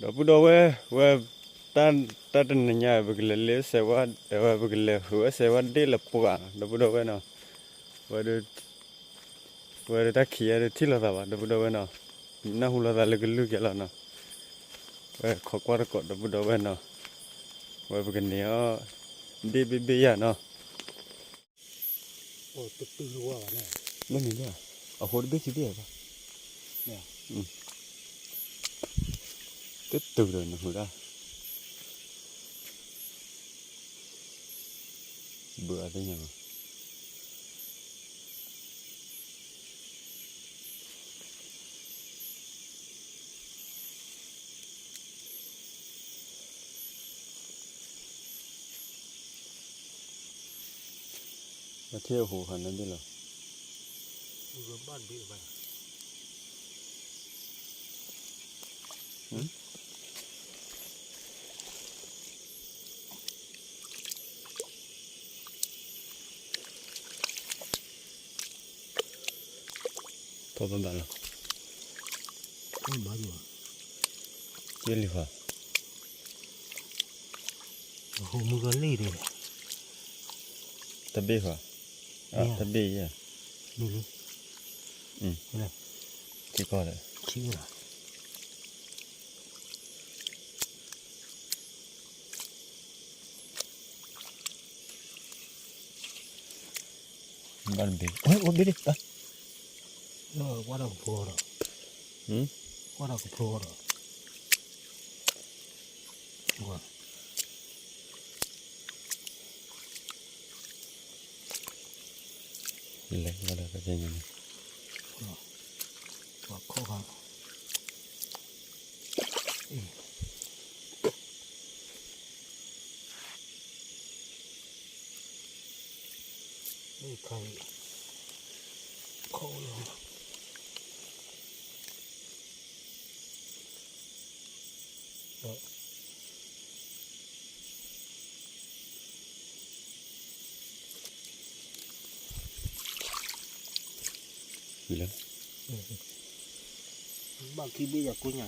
ဒီပုၢ်ဒီဝဲၢ်, ဝဲ, တၢ်တနံၤညါ ပကလဲၤလ့စဲးဝါ, ဝဲပကလဲၤဃုာ်ဝဲစဲးဝါဒ့ၣ်လၢပှၢ်နီၤ ဒီပုၢ်ဒီဝဲၢ်နီၤ, ဝဲဒၣ်, ဝဲဒၣ်တၢ်ခံးယဲဒၣ်ထံၣ်လိာ်သးဘၣ် ဒီပုၢ်ဒီဝဲၢ်နီၤ, နၢ်ဟူလိာ်သးလၢကလုၢ်ကဲလီၤနီၤ, ဝဲခိးကွၢ်တကိး ဒီပုၢ်ဒီဝဲၢ်နီၤ, ဝဲပကန့ၢ်အီၤ, ဒ့ၣ်ဘ့ၣ်ဘ့ၣ်ယၤနီၤ မ့ၢ်န့ၣ်, အဃိတဘ့ၣ်ခံဘ့ၣ်ဘၣ်, တတုၤဒီးနဃုာ်ဒၣ်, ဘၣ်အသ့ၣ်ညါဘၣ်, မ့ၢ်ထံၣ်အဟူးဃာ်န့ၣ်ဒ်လီၤ, ထီၣ်ဘၣ်ဘၣ်လီၤ, ယလံၤဃီ, ဟိမုၢ်ကလံၤ, တဘ့ၣ်ဃီ, တဘ့ၣ်ယဲ, ထံကီၢ်လၢ, ဘၣ်တဘ့ၣ်, အိၣ်ဘ့ၣ်ဒံး, ကွၢ်ဒီးကဖိဒီး, ကွၢ်ဒီးကဖိဒီး, လဲၤဝဲဒၣ်တသ့ၣ်ညါန့ၣ်, ပှၤခိၣ်ဃာ်, ခိၣ်လီၤ. ဘၣ်ခံဘ့ၣ်ယၤကိးညါ,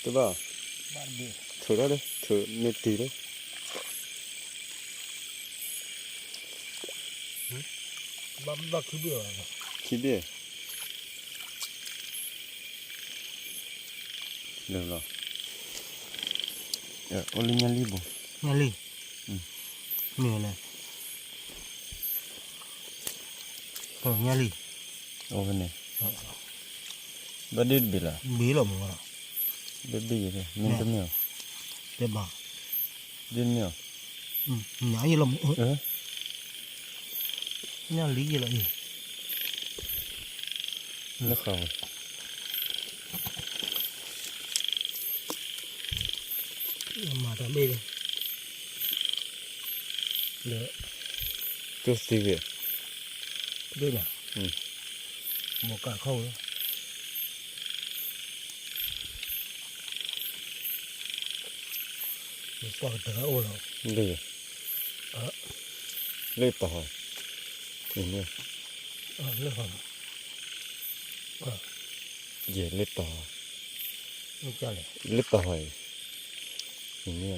တဘၣ်, ထုးထီၣ်ဒီး ထုးန့ၢ်တုၤလၢ, ဘၣ်ခံဘ့ၣ်, ခံဘ့ၣ်, လၢလီၤ, အိၣ်လၢညၣ်လံၢ်ဘိ, ညၣ်လံၢ်, မ့ၢ်လဲၣ်, ညၣ်လံၢ်, အိၣ်ဖဲန့ၣ်, ဘၣ်ဒ့ၣ်တဘ့ၣ်လီၤ, ဘ့ၣ်လီၤမ့ၢ်, ဘ့ၣ်ဘ့ၣ်ယဲ, မ့ၢ်တမ့ၢ်အီၤ, တဲဘၣ်, ဒ့ၣ်တမ့ၢ်အီၤ, ညၣ်ယဲလီၤမ့ၢ်, ညၣ်လံၢ်ယဲလီၤအံၤ, လၢဃာ်ဝဲ မၤတၢ်ဘ့ၣ်, လၢ, ကၠိသံဝဲ, ဘ့ၣ်လီၤ, မိၢ်ကးခီၣ်ဝဲ, ပှၤကတဂၤအိၣ်လီၤ, လၢ, လၢတၢ်ဟီ, လၢ, ယဲၢ်လၢတၢ်ဟီ, လၢတၢ်ဟီအံၤ, ဆၢဒီးဘၣ်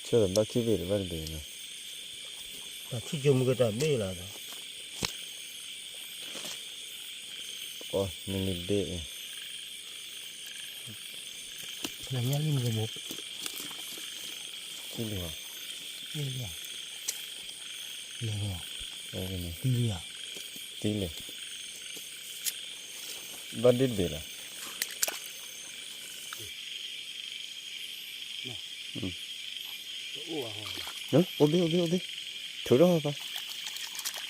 ခံဘ့ၣ်ဒီးဘၣ်တဘ့ၣ်လီၤ, တၢ်ထံၣ်ကၠိမုၢ်ကတၢ်ဘ့ၣ်လီၤဒီး, အီၤနလံၤဘ့ၣ်အံၤ နညၣ်လံၢ်မ့ၢ်ကဘိ, ထံၣ်လံဧါ, လဲၤလီၤ, တံၢ်လံဧါ, တံၢ်လံ, ဘၣ်ဒ့ၣ်တဘ့ၣ်လီၤ, အိၣ်ဘ့ၣ် အိၣ်ဘ့ၣ် အိၣ်ဘ့ၣ်, ထုးထီၣ်ဟီပၢ်,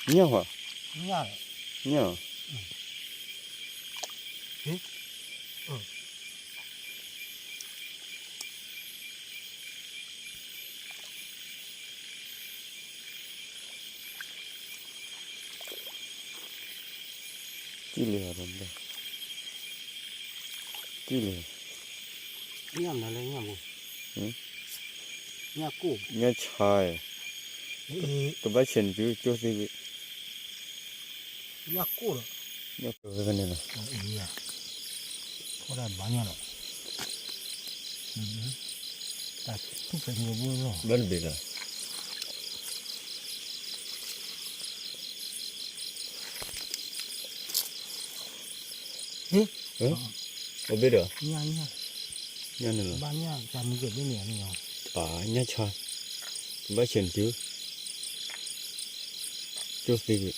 ညၣ်ဟီ, ညၣ်, ကံၣ်လံဧါ, ကံၣ်လံ, ညၣ်မနုၤလဲၣ်, ညၣ်မူ, ညၣ်ကိၢ်, ညၣ်ဆါ, ကဘၣ်ဆဲးနစုကၠိသ့ဝံၤ, ညၣ်ကိၢ်ဒီး, ညၣ်ကဝဲဖဲန့ၣ်လီၤ, ဖီဒၣ်ဘၣ်ညၣ်လီၤ, တၢ်ထူၣ်ဖျဲးန့ၣ်ဘိလီၤ, ဘၣ်တဘ့ၣ်လီၤ, ဟ့ၣ်, အိၣ်ဘ့ၣ်ဒီး, ညၣ်န့ၣ်လီၤ, ဘၣ်ညၣ်ဆါမုၢ်ကဘ့ၣ်န့ၣ်, ညၣ်ဆါ, ဘၣ်ဆဲးနတုၤ, ကၠိသ့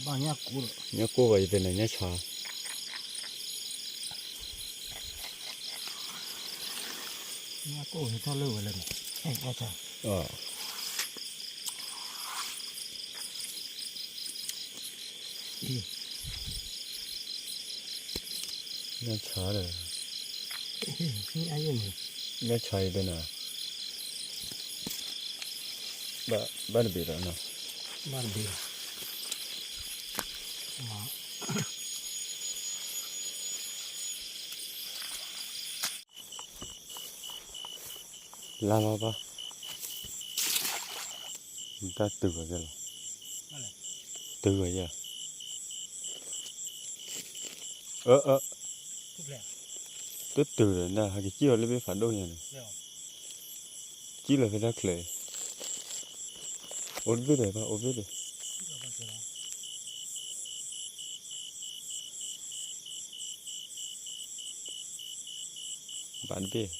ကွံာ် ညၣ်ကိၢ်ဘၣ်ယတဲန့ၣ် ညၣ်ဆါ, ညၣ်ကိၢ်ဟဲထီၣ်လၢဝဲလဲၣ်န့ၣ်, ညၣ်ဆါ, ညၣ်ဆါဒီး, ညၣ်ဆါယတဲန့ၣ်, ဘၣ်တဘ့ၣ်ဒီး, ဘၣ်တဘ့ၣ်ဒီး လါလီၤဘၣ်, တၢ်တုၤဝဲကဲလီၤ, တုၤဝဲယဲ, အၢ အၢ, တတုၤဒီး နဟဲက့ၤစံၣ်အီၤလၢဘ့ၣ်ဖးဒိၣ်ညါန့ၣ်, စံၣ်လီၤဖဲတၢ်ချၢ, အိၣ်တဘ့ၣ်ဒီးဘၣ်အိၣ်ဘ့ၣ်ဒီး ဘၣ်တဘ့ၣ်,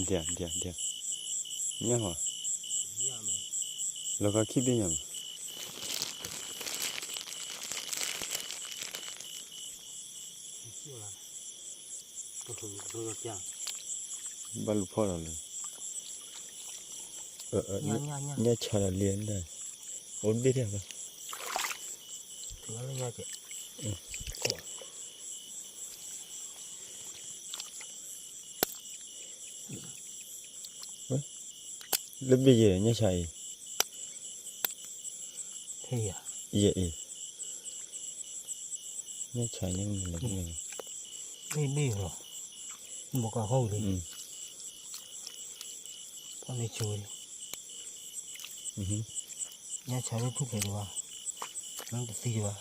ဒၣ် ဒၣ် ဒၣ်, ညၣ်ဟီ, လီၤကီခံဘ့ၣ်ညါမး, ဘၣ်လူၤဖီၣ်လီၤလၢ, ညၣ်ဆါဒီးလံ, အိၣ်တဘ့ၣ်ဒၣ်ဘၣ် လၢဘ့ၣ်ယဲၢ်ညၣ်ဆါအံၤ, ယဲၢ်အံၤ, ညၣ်ဆါညၣ်မနုၤလဲၣ်, ဘ့ၣ်လီၤ, ဘီကးဟီၣ်ဝံၤလံ, ဖီၣ်န့ၢ်ဆိဝဲလံ, ညၣ်ဆါလၢထူၣ်ဖျဲးဒံးဘၣ်, လၢတသံဒံးဘၣ်,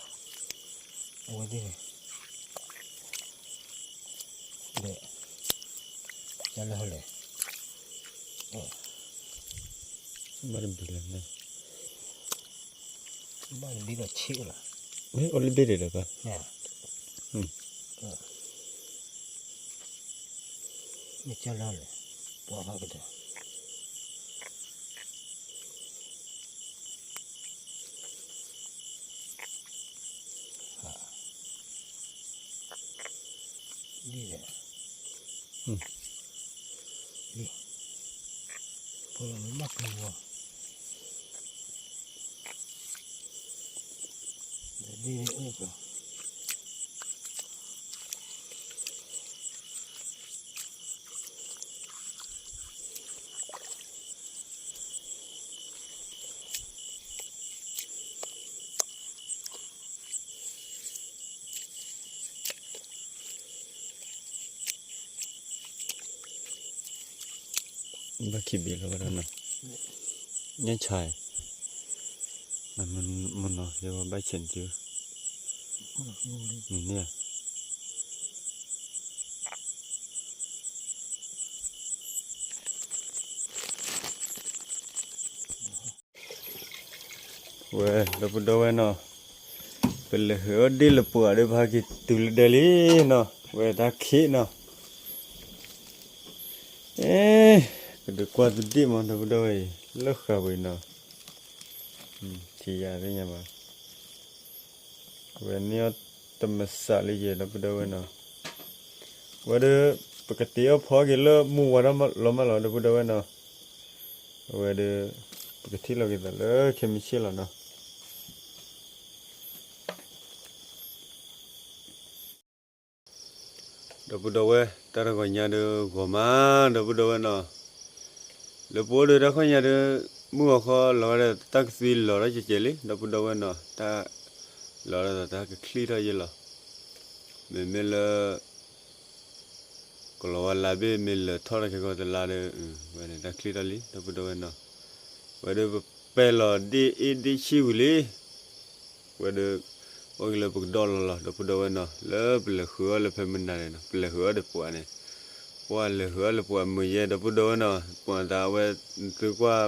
အဝဲသ့ၣ်န့ၣ် ဒီး ကၢ်လၢဟီလဲၣ်, ဘၣ်တဘံလၢၤ, ဘၣ်တဘံဒီးဆ့ၣ်လီၤ, မ့ၢ်အိၣ်လၢဘ့ၣ်ဒံးဒီးဘၣ်, မ့ၢ်ကၢ်လၢဟီလဲၣ်, ပှၤဟီကဒီး ဒ်လဲၣ်, ဖိလီၤမ့ၢ်ဘၣ်ပျံၤဝဲ, ဒ်န့ၣ်အိၣ်က ဘၣ်ခံဘ့ၣ်လီၤဝဲဒၣ်နီၤ, ညၣ်ဆါ, မနီၤ ယဝဲဘၣ်ဆဲးနစု, န့ၣ် ဝဲ ဒီပုၢ်ဒီဝဲၢ်နီၤ, ပလဲၤဟဲအီၣ်ဒ့ၣ်လၢပှၤဒီး ပဟဲက့ၤတုၤလၢဒဲလံနီၤ, ဝဲတၢ်ခံးနီၤ, အဲ ကဒုးကွၢ်သဒ့ၣ်မး ဒီပုၢ်ဒီဝဲၢ်အံၤ လၢဃာ်ဝဲနီၤ, ထံၣ်ယၤသ့ၣ်ညါဘၣ်, ဝဲန့ၢ်အီၣ်တမစးလံယဲ ဒီပုၢ်ဒီဝဲၢ်နီၤ, ဝဲဒီး ပကတ့အီၣ်ဖီက့ၤလၢမုၢ်ဝါထီၣ်လီၤမးလီၤ ဒီပုၢ်ဒီဝဲၢ်နီၤ, အဝဲဒီး ပကထံၣ်လိာ်က့ၤသးလၢခဲမုၢ်ဆ့ၣ်လီၤနီၤ. ဒီပုၢ်ဒီဝဲၢ် တၢ်တဂီၤညါဒီးဂီၤမး ဒီပုၢ်ဒီဝဲၢ်နီၤ, လၢပအိၣ်ဒီးတၢ်ခီၣ်ညါဒီး မုၢ်ဂီၤခီလီၤဝဲဒၣ်တၢ်ကသွံလီၤထီၣ်ကဲကဲလံ ဒီပုၢ်ဒီဝဲၢ်နီၤ, တၢ်လီၤဒၣ်တၢ်ကချံၣ်ထီၣ်ယဲလီၤ, မ့မ့ၢ်လၢ ကလီၤဝါလါဘ့ၣ်မ့ၢ်လၢာ်ထီၣ်တၢ်ခဲကီၢ်တလါဒီး ဝဲန့ၣ်တၢ်ချံၣ်ထီၣ်လံ ဒီပုၢ်ဒီဝဲၢ်နီၤ, ဝဲဒီးပပဲာ်လီၤဒ့ၣ်အ့ၣ်ဒ့ၣ်ဆံဝံၤလံ ဝဲဒီး အိၣ်က့ၤလၢပကဒီၣ်လီၤလီၤ ဒီပုၢ်ဒီဝဲၢ်နီၤ, လၢပလဲၤဃုအီၣ်လၢဖဲမနၤန့ၣ်နီၤ, ပလဲၤဃုအီၣ်ဒီးပှၤန့ၣ်, ပှၤလဲၤဃုအီၣ်လၢပှၤမုာ်ယဲ ဒီပုၢ်ဒီဝဲၢ်နီၤ, ပှၤသးဝဲသုကွၢ်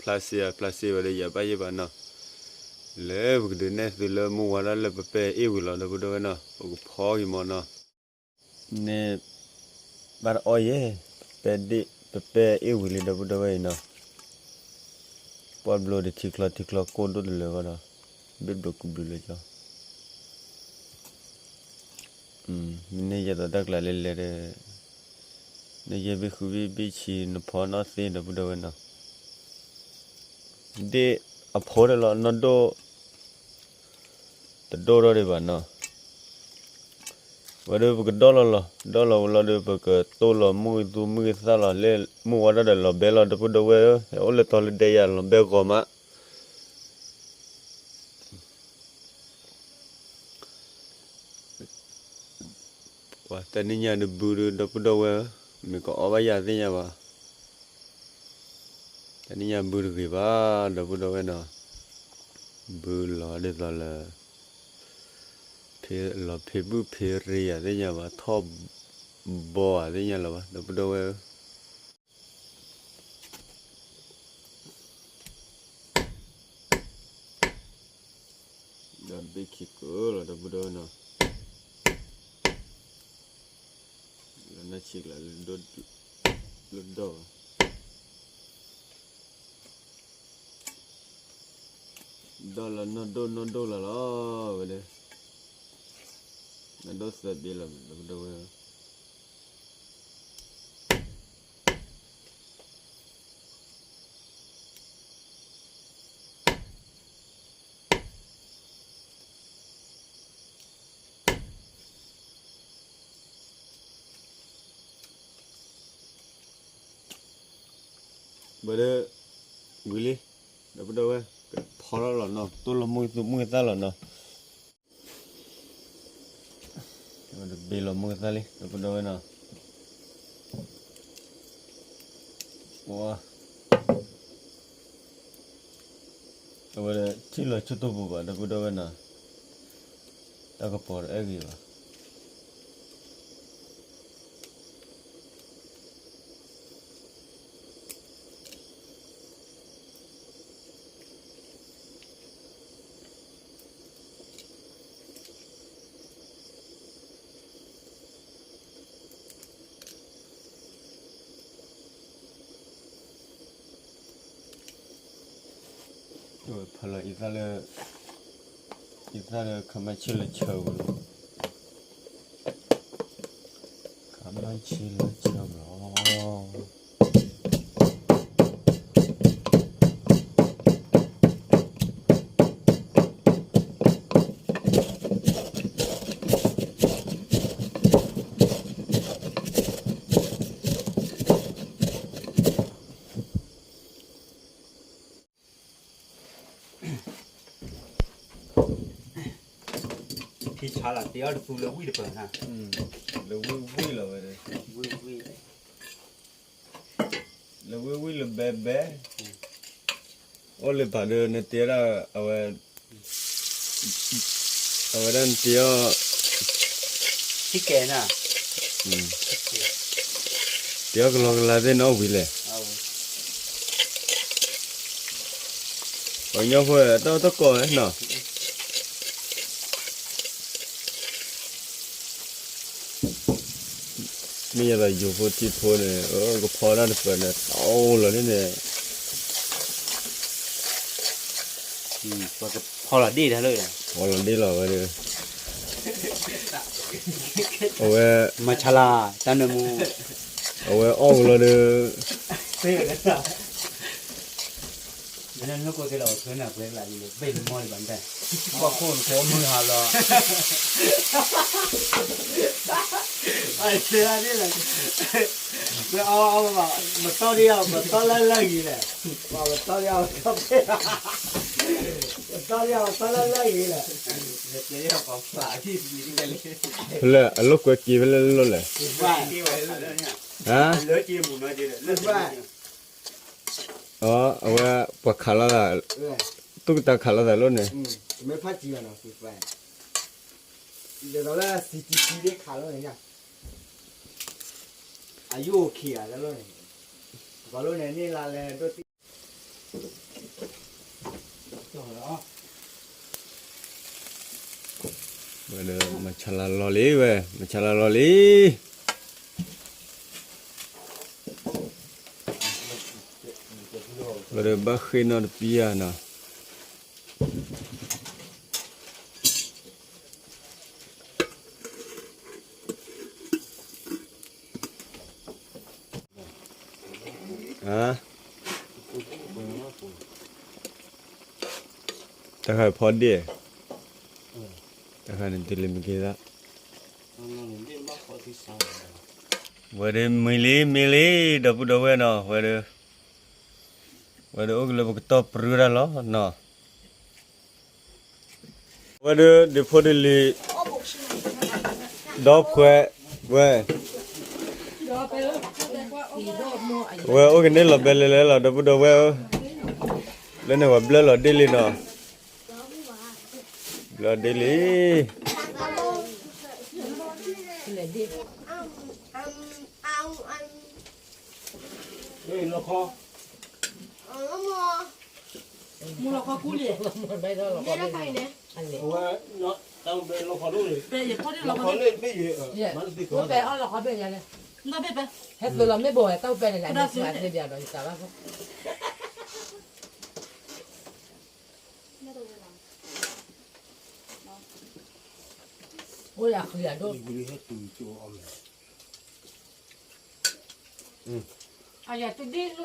ဖျါစ့ဧါ ဖျါစ့ဝဲဒီးယၤဘၣ်ယဲဘၣ်နီၤ, လၢပကဒုးနဲၣ်သုလၢမုၢ်ဝါထီၣ်လၢပပဲအ့ၣ်ဝံၤလီၤ ဒီပုၢ်ဒီဝဲၢ်နီၤ, ပကဖီက့ၤမီၤနီၤ. န့ၣ် ဘၣ်တအီၣ်ယဲ, ပပဲဒ့ၣ် ပပဲအ့ၣ်ဝံၤလံ ဒီပုၢ်ဒီဝဲၢ်အံၤနီၤ, ပှၢ်ဘျိဒီးထံချီထံချီကိၢ်ဒိၣ်တလၢာ်ဂီၢ်ဒီး, ဘ့ၣ်ဘျိးကဘျုးလၢကၠီ, မ့ၢ်န့ၢ်ယဲသိးတၢ်ကျးလဲၤလဲၤဒီး, န့ၢ်ယဲဘ့ၣ်ဃုဘ့ၣ်ဘ့ၣ်ဆံ နဖီနီၣ်သ့ ဒီပုၢ်ဒီဝဲၢ်နီၤ, ဒ့ၣ်အဖိတလီၤ နီၢ်ဒိၣ် တဒိၣ်ထီၣ်ဒံးဘၣ်နီၤ. ဝဲဒီးပကဒီၣ်လီၤလီၤ ဒီၣ်လီၤဝဲလီၤဒီး ပကတိၢ်လီၤမုၢ်သူမုၢ်သၣ်လီၤ လၢမုၢ်ဝါထီၣ်ဒီးလီၤဘဲလီၤ ဒီပုၢ်ဒီဝဲၢ်ဧၢ, ဟဲအိၣ်လၢတီၤလၢဒဲယၤ လီၤဘဲဂီၤမး. ပှၤတနံၣ်ညါဒုးဘုဒုး ဒီပုၢ်ဒီဝဲၢ်ဧၢ, မ့ၢ်ကအီၣ်ဘၣ်ယၤသ့ၣ်ညါဘၣ်. တနံၣ်ညါဘုတဂ့ၤဘၣ် ဒီပုၢ်ဒီဝဲၢ်နီၤ, ဘုလီၤဒ်သိးလၢ ဖဲလီၤဖံးဘုၣ်ဖံးရ့ယၤသ့ၣ်ညါဘၣ် ထီၣ်ဘီဧါသ့ၣ်ညါလၢၤဘၣ် ဒီပုၢ်ဒီဝဲၢ်ဧၢ. ဒီးတဘ့ၣ်ခံကုာ်လီၤ ဒီပုၢ်ဒီဝဲၢ်နီၤ, လၢနဆံးကျါ လၢဒိၣ်ဘၣ် ဒီးလၢနီၢ်ဒိၣ်နီၢ်ဒိၣ်လီၤလီၤ ဝဲဒၣ် နီၢ်ဒိၣ်သၢဘ့ၣ်လီၤ ဒီပုၢ်ဒီဝဲၢ် ဘၣ်ဒီး ဝံၤလံ ဒီပုၢ်ဒီဝဲၢ် ကဖီထီၣ်လီၤနီၤ တိၢ်လီၤမုၢ်သူမုၢ်သၣ်လီၤနီၤ. တဘ့ၣ်လီၤမုၢ်သၣ်လံ ဒီပုၢ်ဒီဝဲၢ်နီၤ. အဝဲ ထံၣ်လီၤဆူၣ်တိၢ်ပူၤဘၣ် ဒီပုၢ်ဒီဝဲၢ်နီၤ. တၢ်ကပီၤတအဲၣ်ဂ့ၤဘၣ်. ဖဲလၢ အံသၣ်လၢခါမါဆ့လၢဆၢဝဲလီၤ. ခါမါဆ့လၢဆၢဝဲလီၤ. ဖံဆါလီၤ တ့အီၣ်တသူလၢဝံၣ်တပၢၤနၤ, လၢဝံၣ်ဝံၣ်လီၤဝဲ, လၢဝံၣ်ဝံၣ်လၢဘဲဘဲ, အိၣ်လၢပာ်ဒီးနတ့ဒၣ်အဝဲ အဝဲဒၣ်နတ့အီၣ်, ထံကဲနၤ, တ့အီၣ်ကလီကလီသ့ၣ်နီၣ်ဝံၤလဲၣ်, ပှၤကညီဖိတၢ်တကိးနီၤ. မ့ၢ်ယဲသိးယိၤဖိထံဖိန့ၣ် ကဖီတၢ်တပၢၤန့ၣ် တအိၣ်လီၤန့ၣ်န့ၣ်, ဖီလီၤဒ့ၣ်တၢ်လၢ, ဖီလီၤဒ့ၣ်လီၤဝဲဒီး, အဝဲ, မၤဆါလၢ် တၢ်နၢမူ, အဝဲအီၣ်ဝဲလီၤဒီး နနၢ်ကိၣ်သ့လီၤ ပှဲၤနၢ်ပှဲၤကလးလံ ဘ့ၣ်မီၢ်လံဘၣ်နတဲ, ဘၣ်ခိၣ်နကိးမုၢ်ဟါလီၤ, အတဲဒ်လဲၣ်, ပတီၢ်ဒ်ယၤ ပတီၢ်လၢလၢဂ့ၤလဲၣ်, ပတီၢ်ဒ်ယၤ ပတီၢ်ဖဲ, ပတီၢ်ဒ်ယၤ ပတီၢ်လၢလၢဂ့ၤလဲၣ်, ဖဲလၢအလိာ်ကွဲက့ၤဖဲလၢလိၣ်လဲၣ်, ဟါ, အဝဲပှၤခးလိာ်သး, သူၣ်ကတၢၢ်ခးလိာ်သးလိၣ်န့ၣ်, မ့ၢ်ဖးစံးဘၣ်နီၤ စံးဖဲ ဒ်သိးလၢစံးစံးစံးဒ့ခးလီၤန့ၣ်ညါ အယိၣ်ခံဂၤလၢလီၤန့ၣ် ပှၤလီၤန့ၣ်န့ၢ်လါလဲၤဒိၣ်တံၢ် ဝဲဒီး မၤဆါလါလီၤလံဝဲ မၤဆါလါလီၤလံ ဝဲဒီးဘၣ်ဃ့ၢ်နီၣ်တပံယၤနီၤ တၢ်ဃၢ်ဖီဒ့ၣ် တၢ်ဃၢ်န့ၣ်တလံၤမ့ၢ်က့ၤသး ဝဲဒီးမ့ၢ်လံမ့ၢ်လံ ဒီပုၢ်ဒီဝဲၢ်နီၤ ဝဲဒီး ဝဲဒီးအိၣ်ကလၢပကတီၢ်ပြၢတၢ်လီၤနီၤ ဝဲဒီးဒုးဖိဒုးလံၤ ဒီဖှဲး ဝဲ ဝဲအိၣ်ကန့ၢ်လီၤဘဲလဲၤလဲၤလီၤ ဒီပုၢ်ဒီဝဲၢ်ဧၢ လၢန့ၣ်ဝဲဘျၢလီၤဒ့ၣ်လံနီၤ ဘျၢဒ့ၣ်လံ မူလီၤခီကူလံ, အဝဲ, တၢ်အိၣ်ဖဲလီၤခီဒိၣ်န့ၣ်, ဖဲယဖီဒ့ၣ်လီၤခီဒိၣ်, ဖဲယဖီဒ့ၣ်လီၤခီဒိၣ်, ဖဲအီၣ်လီၤခီဖဲယၤလဲၣ်, ဖဲ, ဟဲသိးလီၤမ့ၢ်ဘိးဝဲတၢ်အိၣ်ဖဲန့ၣ်, အိၣ်ယၤဃံအဒိၣ် အယၤတဒ့ၣ်လိၣ်တဘျၢ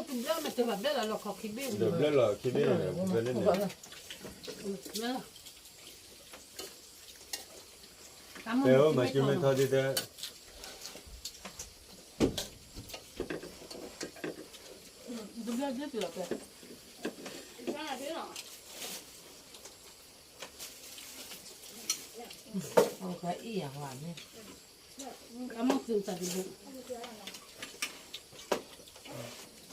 မ့ၢ်တဘၣ်ဘျၢလီၤလီၤခီခံဘ့ၣ်, ဘျၢလီၤခံဘ့ၣ်န့ၣ်, တဲအိၣ်မၤကၠူမ့ၢ်ထီၣ်ဒ်တဲ, တဘျၢဒ်တဲလီၤတဲ အီယၤန့ၣ်,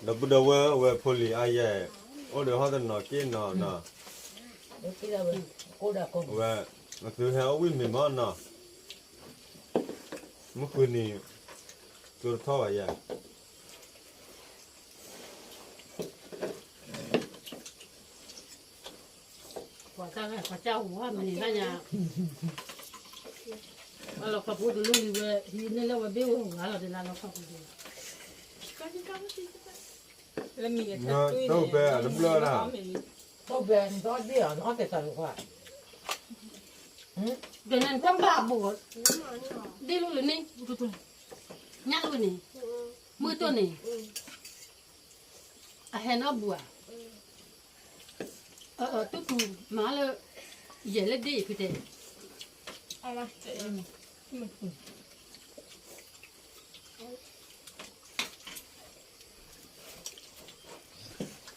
ဒီပုၢ်ဒီဝဲၢ်ဝဲဖိလံၤအါယဲၢ်, အိၣ်ဒီးဟီၣ်တနီၤက့ၢ်နီၤနီၤ, ဝဲ, မ့ၢ်သုဟဲအိၣ်ဝံၣ်မ့ၢ်မီၢ်နီၤ, မုၢ်ဃုနံၤ, ကၠိတထီၣ်ဘၣ်ယဲၢ် ပှၤတၢ်ဂၤပှၤကၢ်ဝါမနုၤဘၣ်ညါ, အလီၤခီဖိတလိၣ်လံဝဲ, ဟံးန့ၢ်လၢဝဲဘ့ၣ်ဝဲဂၤလီၤဒ်လၢလီၤခီဖိတလိၣ်, တၢ်အိၣ်ဖဲအတဘျၢဒၣ်, တၢ်အိၣ်ဖဲနအီၣ်ဒ့ၣ်အီၤ နအီၣ်ကဲသးလီၤခွါ, ဒ်န့ၣ်တၢ်ဘၣ်ဘိး, ဒ့ၣ်လိၣ်လၢန့ၣ်, ညၣ်လိၣ်န့ၣ်, မုၢ်တိၢ်န့ၣ် အဟဲနီၣ်ဘူးဧါ, တူၢ်ပူၤမၤလၢ, ယဲၢ်လၢဒ့ၣ်အံၤဖုတဲ, ပကနီၣ်မုၢ်ဘျဲလံဧါ,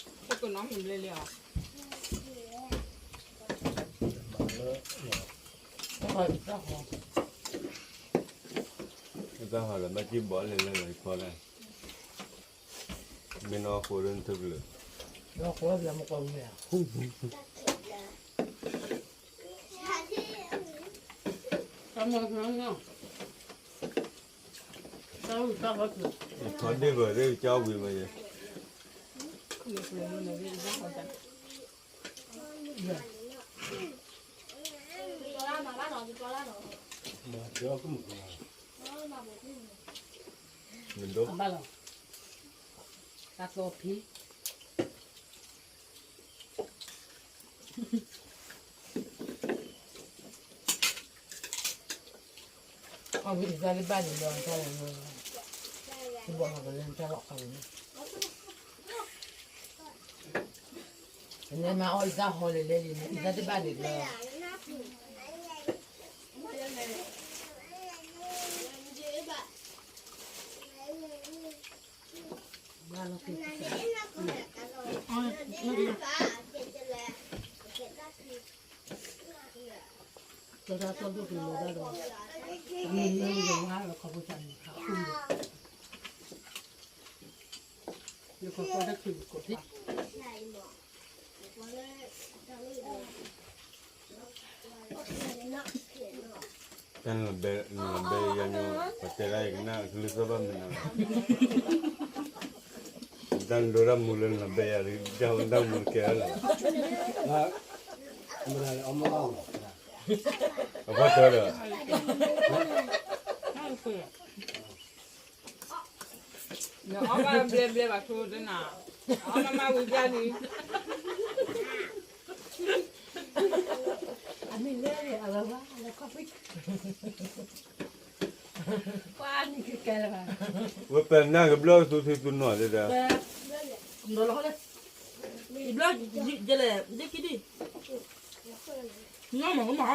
တၢ်ဟီလၢဘၣ်ကံၢ်ဘီလဲၤလၢလီၤဖီလဲၣ်, မ့ၢ်နီၢ်ဃိလၢနထုကလုာ်, ဖီဒ့ၣ်ဘၢၣ်ရ့ၣ်ကၠီဝံၤမးယဲၢ် မ့ၢ်ဒိၣ်, တၢ်ကျီဖံ အဝဲအံၤတၢ်တဘၣ်န့ၣ်ဒီးတၢ်လီၤ, တဘီမၤကလဲၤတၢ်လီၤခီန့ၣ်, နမၤအီၣ်အံၤတၢ်ဟီလဲၤလဲၤလံန့ၣ် အံၤတၢ်တဘၣ်န့ၣ်ဒီး ကဲတၢ်ကီၢ်ဒိၣ်ကလီၤဒၣ်ဒီး, မ့ၢ်မ့ၢ်ယဝဲလီၤခီဖိတၢ်န့ၣ် ခးဃုာ်, ယခီဖီတၢ်ချုးကီးဖံး, လီၤခီဖီတၢ်ချုးကီးဖံး, လီၤခီဖီတၢ်ချုးကီးဖံး, တၢ်နလီၤဘဲယၤညိ ပတဲဒၣ်ယကနၣ်ကလုၢ်သီၣ်ဘၣ်မနုၤလဲၣ်, တၢ်နဒိတၢ်မူလၢနလီၤဘဲယၤ ဒ်တၢ်မူတကဲလၢၤ, အဖီတၢၢ်ဒီး နအီၣ်ဘၣ်ဘျဲဘျဲဘၣ်ဆိတနၤ, အီၣ်မးမးဝံၤဘျါလံ, အမ့ၢ်လဲၣ်အဝဲဝါလၢခီၣ်ဖံး, ကွၢ်နံၤကကဲလၢၤဘၣ်, ဝဲပနၢ်ကဘျီၣ်သူသုသူနီၤတဲဒၣ်, ဘျီၣ်ယလဲၣ် ဒ်ခံဒံၣ်, နီၢ်မးကမၤ,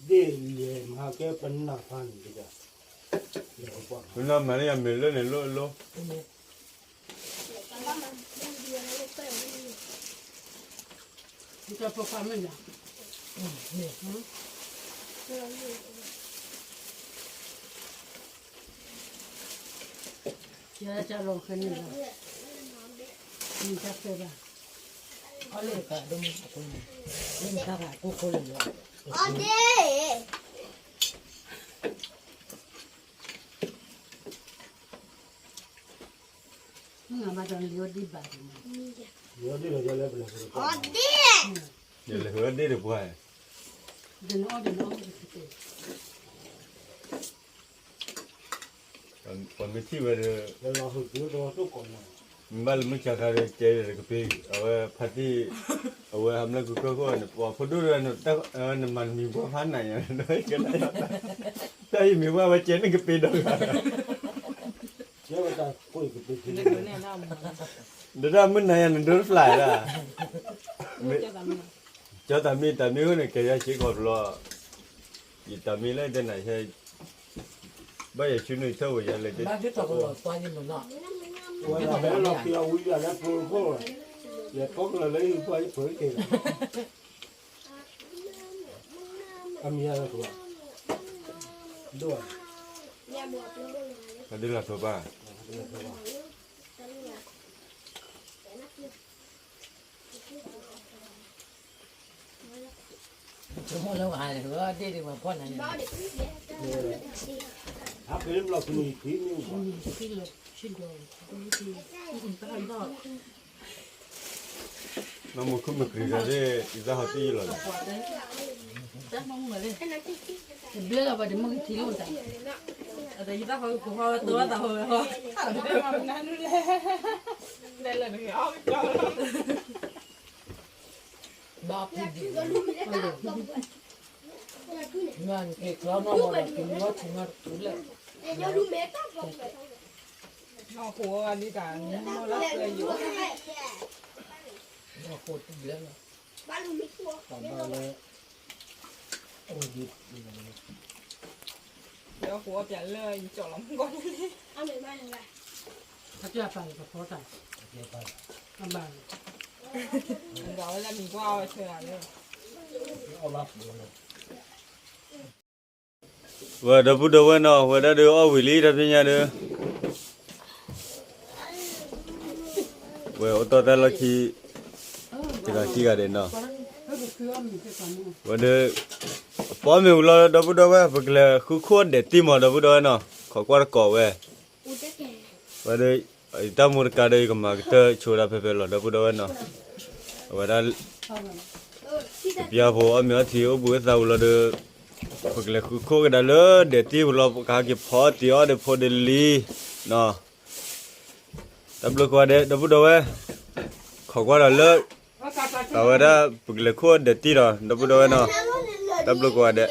ဒ်လဲၣ်မၤကဲပနၢ်ဖးန့ၣ်တဒၣ် ပနၢ်မၤန့ၣ်ယမ့ၢ်လၢန့ၣ်လိၣ်လိၣ်, ယလဲၤဟၢဒ့ၣ်တပှၢ်, ပှၤမ့ၢ်ထံၣ်ဝဲဒီး, မ့ၢ်ဘၣ်လၢမုၢ်ဆါခါဒီးကဲဒီးကပ့ၤ, အဝဲဖါတံၢ်, အဝဲဟးမၢ်ကုၤကၢၢ်ခိၣ်န့ၣ် ပှၤဖိဒိၣ်ဒီး, နမၤနမံၤပှၢ်ဖးနၤညါ, တၢ်အံၤမ့ၢ်ပှၢ်ဝဲကဲန့ၣ်ကပ့ၤဒီးဂၤ, ဒ်တၢ်မုၢ်နၤယၤနဒိတဖျါဒၣ်, ကၠီတၢ်မံၤ တၢ်မံၤဃိန့ၣ် ကဲယၤဆ့ကီးဖျီ, ယတၢ်မံၤလၢတဲနၤ, ဘၣ်ယၤဆူနုာ်ထၢၣ်ဝဲယၤလဲၤ, ယပီကလၢလၢယပှၤယပှၤယပှၤယကဲလီၤ, အမံၤယၤလၢကဘၣ်, ဒိၣ်, ဒ်လၢထိးဘၣ် နီၢ်မူခိၣ်မုၢ်ကရံၤဂၤသ့ၣ် ယသၣ်ဟီတံၢ်ယလီၤ, ဘျဲလီၤဘၣ်တမုၢ်ကထံလိၣ်တၢ်, ယသၣ်ဟီကဟီဝဲတဝဲသးဟီဝဲဟီ, ဘၣ်ဖုဒံး, မ့ၢ်က့ၤကျီနီၢ်မးဒီးက့ၤမီၢ်ထူမးတပူၤလၢ, နီၢ်ခိဝဲဒ်တၢ်မီၢ်လၢသၢယိာ်, နီၢ်ခိတဘျဲလီၤ, တၢ်ဘၣ်လၢ ယပျဲၢ်ပာ်လီၤကဖီတၢ်, အဘၣ်လီၤ, ဝဲဒီပုၢ်ဒီဝဲၢ်နီၤ ဝဲဒၣ်ဒုးအီၣ်ဝံၤလံ တၢ်ဖဲညါဒုး ဝဲအိၣ်တီၢ်တၢ်လီၢ်ခံ တဂၤခံဂၤဒဲးနီၤ, ဝဲဒၣ် အပီမ့ၢ်ဝံၤလီၤ ဒီပုၢ်ဒီဝဲၢ် ပကလဲၤဃုခိၣ်ဒဲးတံၢ်မး ဒီပုၢ်ဒီဝဲၢ်နီၤ ခိးကွၢ်တကိးဝဲ ဝဲဒၣ် ယတၢ်မူတကးဒီး ယကမၤကတၢၢ်ဆိဒၣ်ဖဲဖဲလီၤ ဒီပုၢ်ဒီဝဲၢ်နီၤ, အဝဲဒၣ် တပျၢ်ဖိအီၣ်မ့ၤအီထံအိၣ်ဘှံးအိၣ်သါဝံၤလီၤဒီး ပကလဲၤဃုခိၣ်ကဒါလၢဒဲးတံၢ်ဝံၤလီၤ ပကဟဲက့ၤဖီအီၣ်တံၢ်အီၣ်ဒီးဖိဒ်လံနီၤ, တၢ်ဘျုးကိးဂၤဒဲး ဒီပုၢ်ဒီဝဲၢ်, ခိးကွၢ်ဒီးလၢ အဝဲဒၣ် ပကလဲၤခိၣ်ဒဲးတံၢ်ဒီး ဒီပုၢ်ဒီဝဲၢ်နီၤ, တၢ်ဘျုးကိးဂၤဒဲး